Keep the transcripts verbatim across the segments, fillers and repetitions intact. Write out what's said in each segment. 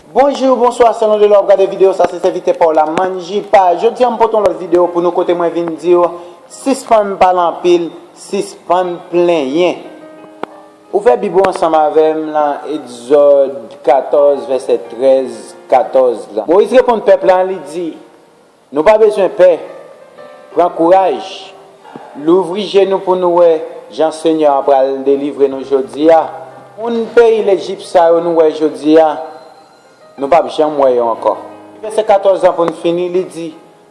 Bonjou, bonswa, selon de lè w ap gade videyo sa, se sèvitè pa w la, Manjipa. Jodi a, m pote yon lòt videyo pou nou kote mwen vin di w, sispann pale anpil, sispann plenyen. Ouvè Bib ou ansanm avè m nan Egzòd katòz, vèsè trèz, katòz la. Moyiz reponn pèp la, li di, Nou pa bezwen pè. Pran kouraj. Louvri je nou pou nou wè jan Senyè a pral delivre nou jodi a. Moun peyi Lejip sa yo nou wè jodi a, nou p ap janm wè yo ankò. Vèsè katòz lan pou n fini, li di,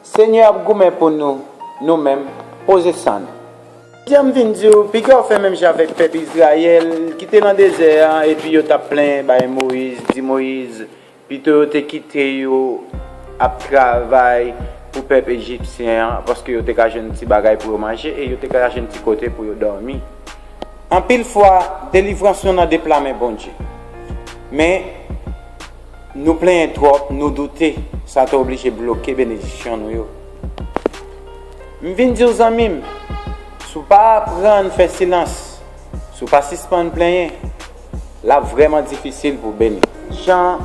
Senyè ap goumen pou nou, nou menm, poze san nou. Jodi a m vin di w, piga w fè menm jan avèk pèp Izrayèl ki te nan dezè a, epi yo t ap plenyen bay Moyiz, di Moyiz, Pito yo te kite yo ap travay pou pèp ejipsyen an, paske yo te ka jwenn ti bagay pou yo manje e yo te ka jwenn ti kote pou yo dòmi. Anpil fwa, delivrans nou nan de pla men Bondye. Men, nou plenyen twòp, nou doute, sa te oblije bloke benediksyon nou yo. M vin di w, zanmi m, si w pa aprann fè silans, si w pa sispann plenyen, l ap vrèman difisil pou w beni. Jan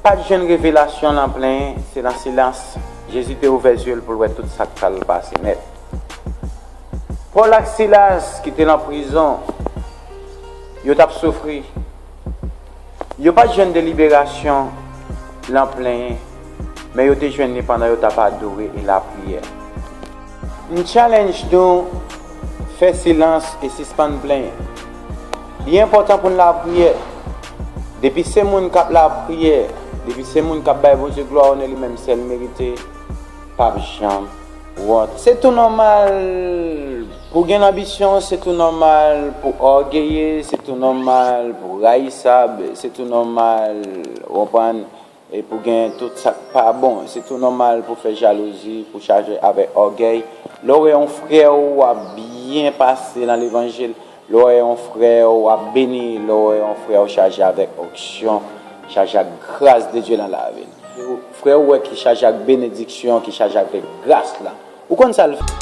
pa t jwenn revelasyon nan plenyen, se nan silans Jezi te ouvè zye l pou l wè tout sa k pral pase nèt. Pòl ak Silas ki te nan prizon, yo t ap soufri. Yo pa t jwenn deliberasyon nan plenyen, men yo te jwenn li pandan yo t ap adore e lapriyè. M challenge nou, fè silans e sispann plenyen. Li enpòtan pou n lapriyè. Depi se moun k ap lapriyè, depi se moun k ap bay Bondye glwa, onè li menm sèl merite, p ap janm wont. Se tou nòmal pou gen lanbisyon, se tou nòmal pou ògeye, se tou nòmal pou rayisab, se tou nòmal, ou konprann, e pou gen tout sa k pa bon. Se tou nòmal pou fè jalouzi, pou chaje avèk ògèy. Lè w wè yon frè w ap byen pase nan levanjil, lè w wè yon frè w ap beni, lè w wè yon frè w chaje avèk onksyon, chaje ak gras de Dye nan lavi l. Frè w wè ki chaje ak benediksyon, ki chaje avèk gras la. Ou konn sa l fè?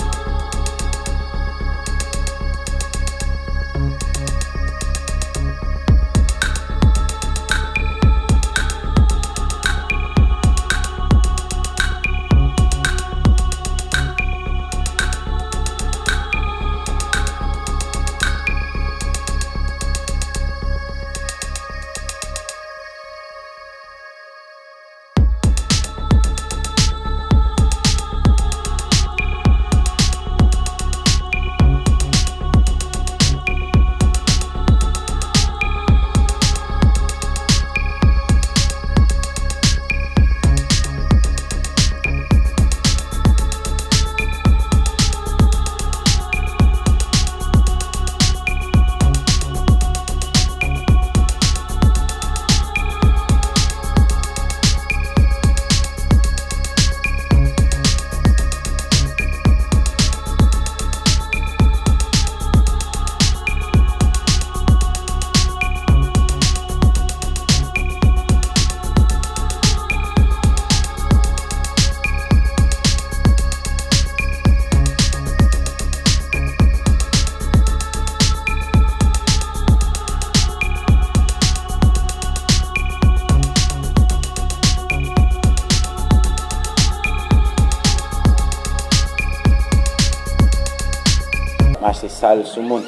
Mache sal sou moun.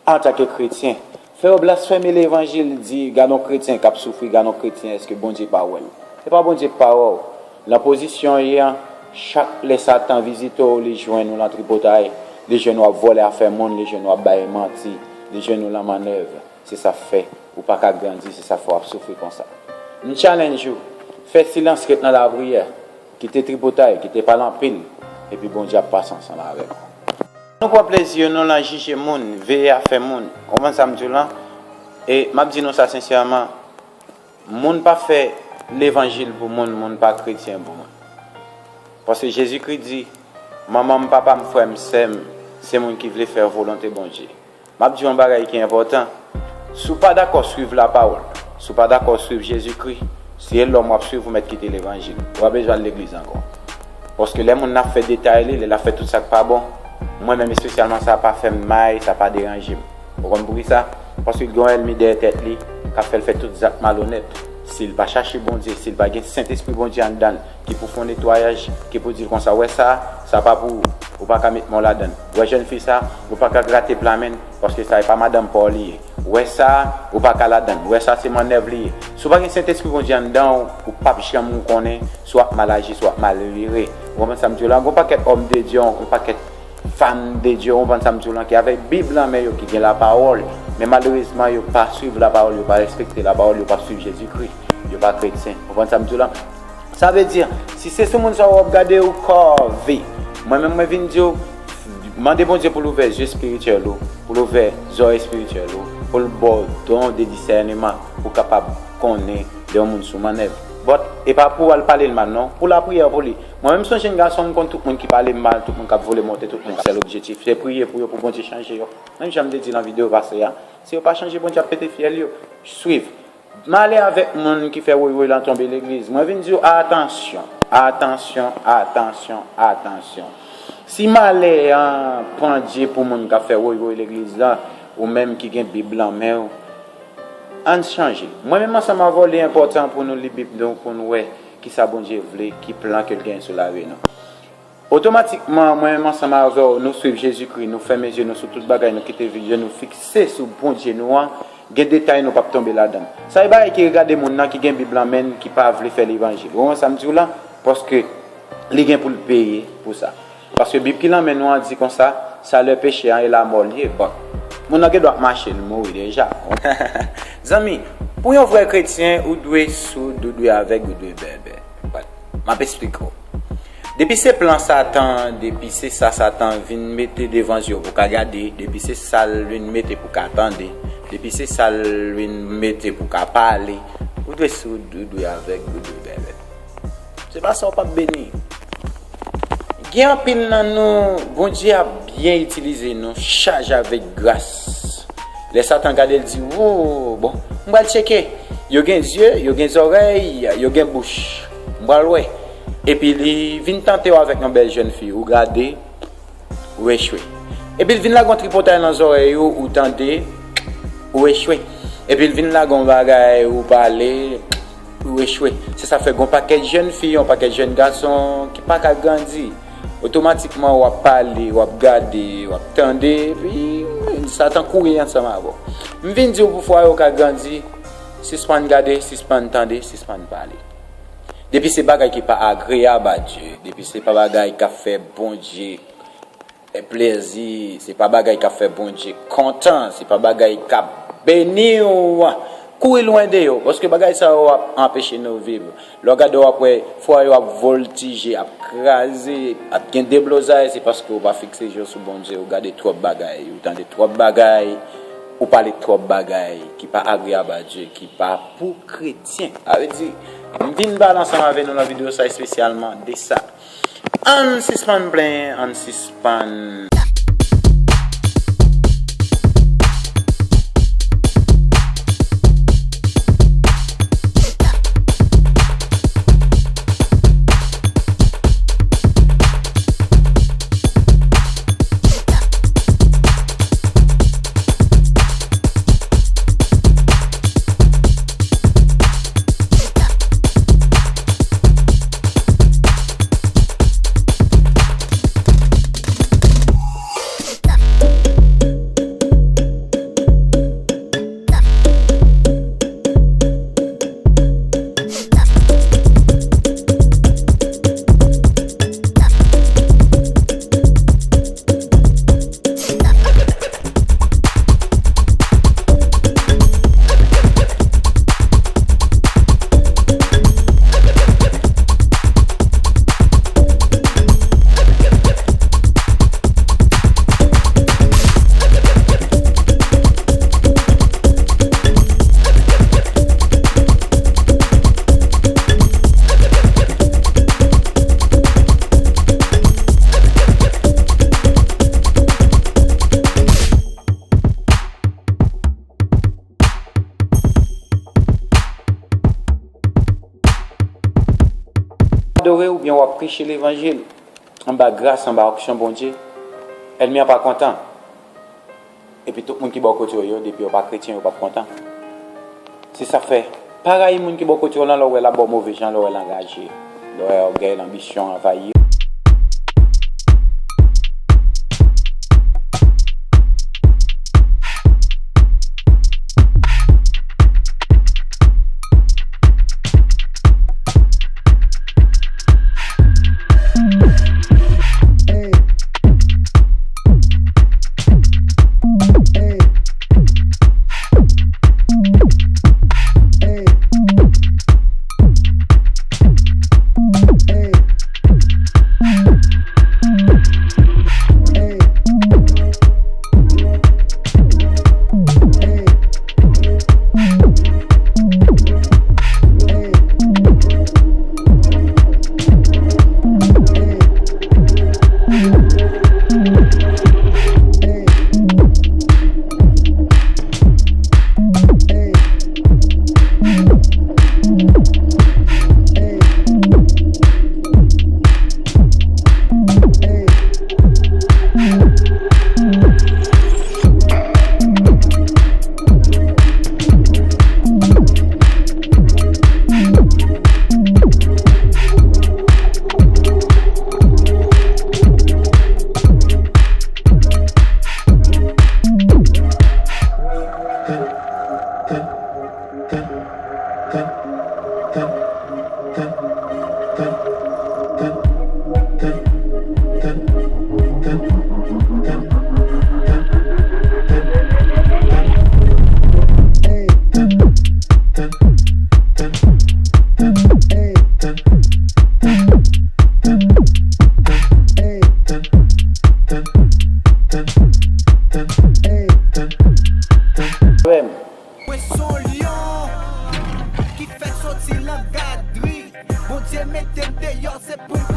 Antanke kretyen, fè yo blasfeme levanjil, di, gade yon kretyen k ap soufri, gade yon kretyen, èske Bondye pa wè l? Se pa Bondye k pa wè w. Nan pozisyon w ye an, chak lè Satan vizite w, li jwenn ou nan tripotay, li jwenn ou ap vòlè afè moun, li jwenn ou ap bay manti, li jwenn ou nan mannèv. Se sa k fè ou pa ka grandi, se sa k fè w ap soufri konsa. M challenge ou, fè silans, ret nan lapriyè, kite tripotay, kite pale anpil, epi Bondye ap pase ansanm avè w. Nou pran plezi nou nan jije moun, veye afè moun. Ou konprann sa m di w lan? E m ap di nou sa sensèman, moun pa fè levanjil pou moun, moun pa kretyen pou moun. Paske Jezikri di, manman m, papa m, frè m, sè m, se moun ki vle fè volonte Bondye. M ap di w yon bagay ki enpòtan. Si w pa dakò swiv lapawòl, si w pa dakò swiv Jezikri, si e lòm w ap swiv, ou mèt kite levanjil. Ou pa bezwen al legliz ankò. Paske lè moun nan ap fè detay li, lè l ap fè tout sa k pa bon, mwen menm espesyalman, sa pa fè m mal, sa pa deranje m. Ou konn poukisa? Paske l gen yon ènmi dèyè tèt li k ap fè l fè tout zak malonèt. Si l pa chache Bondye, si l pa gen Sentespri Bondye anndan l, ki pou fè yon netwayaj, ki pou di l konsa, "Wè sa, sa pa pou ou, ou pa ka met men w ladan l. Wè jèn fi sa, ou pa ka grate pla men l, paske sa e pa madanm pa w li ye. Wè sa, ou pa ka ladan l. Wè sa, se mannèv li ye." Si w pa gen Sentespri Bondye anndan w, ou p ap janm konnen si w ap mal aji, si w ap mal vire. Ou konprann sa m di w la? Gon pakèt òm de Dye, yon pakèt fanm de Dye, ou konprann sa m di w lan, ki avèk Bib lan men yo, ki gen lapawòl, men malerezman, yo pa swiv lapawòl, yo pa respekte lapawòl, yo pa swiv Jezikri, yo pa kretyen. Ou konprann sa m di w lan? Sa vle di, si se sou moun sa w ap gade ou kòve, mwen menm mwen vin di w, mande Bondye pou l ouvè zye espirityèl ou, pou l ouvè zòrèy espirityèl ou, pou l ba w don de disèneman, pou w kapab konnen lè yon moun sou mannèv. But, e pa pou w al pale l mal non, pou lapriyè pou li. Mwen menm se yon jèn gason, m konn tout moun ki pale m mal, tout moun k ap vole monte, tout moun k ap, sèl objektif se priye pou yo, pou Bondye chanje yo. Menm jan m te di nan videyo pase a, si yo pa chanje, Bondye ap pete fyèl yo. Swiv. Malè avèk moun ki fè woywoy lan tonbe legliz. Mwen vin di w, atansyon, atansyon, atansyon, atansyon. Si malè an pandye pou moun k ap fè woywoy legliz lan, ou menm ki gen Bib lan men w, ann chanje. Mwen menm ansanm avè w, li enpòtan pou nou li Bib nou, pou n wè kisa Bondye vle, ki plan ke l genyen sou lavi nou. Otomatikman, mwen menm ansanm avè w, nou swiv Jezikri, nou fèmen zye nou sou tout bagay, nou kite vi-, je nou fikse sou Bondye nou an, gen detay nou p ap tonbe ladan l. Sa e bagay ki regade moun nan ki gen Bib lan men l, ki pa vle fè levanjil. Ou konprann sa m di w lan? Paske li gen pou l peye pou sa. Paske Bib ki lan men nou an di konsa, salè peche an e lamò l ye. Bon, moun nan gen dwa ap mache, l mouri deja. Zanmi, pou yon vrè kretyen, ou dwe soud, ou dwe avèg, ou dwe bèbè. Bon, m ap esplike w. Depi se plan Satan, depi se sa Satan vin mete devan zye w pou w ka gade, depi se sa l vin mete pou w ka tande, depi se sa l vin mete pou w ka pale, ou dwe soud, ou dwe avèg, ou dwe bèbè. Se pa sa w p ap beni. Gen anpil nan nou, Bondye ap byen itilize nou, chaje avèk gras. Lè Satan gade l di, "Wo, bon, m pral tcheke." Yo gen zye, yo gen zòrèy, yo gen bouch. M pral wè. Epi li vin tante w avèk yon bèl jèn fi, ou gade, ou echwe. Epi l vin lage yon tripotay nan zòrèy ou, ou tande, ou echwe. Epi l vin lage yon bagay, ou pale, ou echwe. Se sa fè gon pakèt jèn fi, yon pakèt jèn gason ki pa ka grandi. Otomatikman, w ap pale, w ap gade, w ap tande, epi Satan kouri ansanm avè w. M vin di w pou fwaye w ka grandi, sispann gade, sispann tande, sispann pale. Depi se bagay ki pa agreyab a Dye, depi se pa bagay k ap fè Bondye plezi, se pa bagay k ap fè Bondye kontan, se pa bagay k ap beni w, kouri lwen de yo, paske bagay sa yo ap anpeche nou viv. Lè w gade, w ap wè fwaye yo ap vòltije, ap kraze, ap gen deblozay, se paske w pa fikse je w sou Bondye, ou gade twòp bagay, ou tande twòp bagay, ou pale twòp bagay ki pa agreyab a Dye, ki pa pou kretyen. Sa vle di, m vin pale ansanm avè nou nan videyo sa espesyalman de sa. Ann sispann plenyen, ann sispann. Adore oubyen w ap preche levanjil anba gras, anba onksyon Bondye, ènmi an pa kontan. Epi tout moun ki bò kote w yo, depi yo pa kretyen, yo p ap kontan. Se sa k fè Pa rayi moun ki bò kote w lan, lè w wè l ap ba w move jan, lè w wè l anraje, lè w wè ògèy, lanbisyon anvayi. Mwen se yon lyon ki fèk soti nan gadri. Bondye mete m deyò, se pou m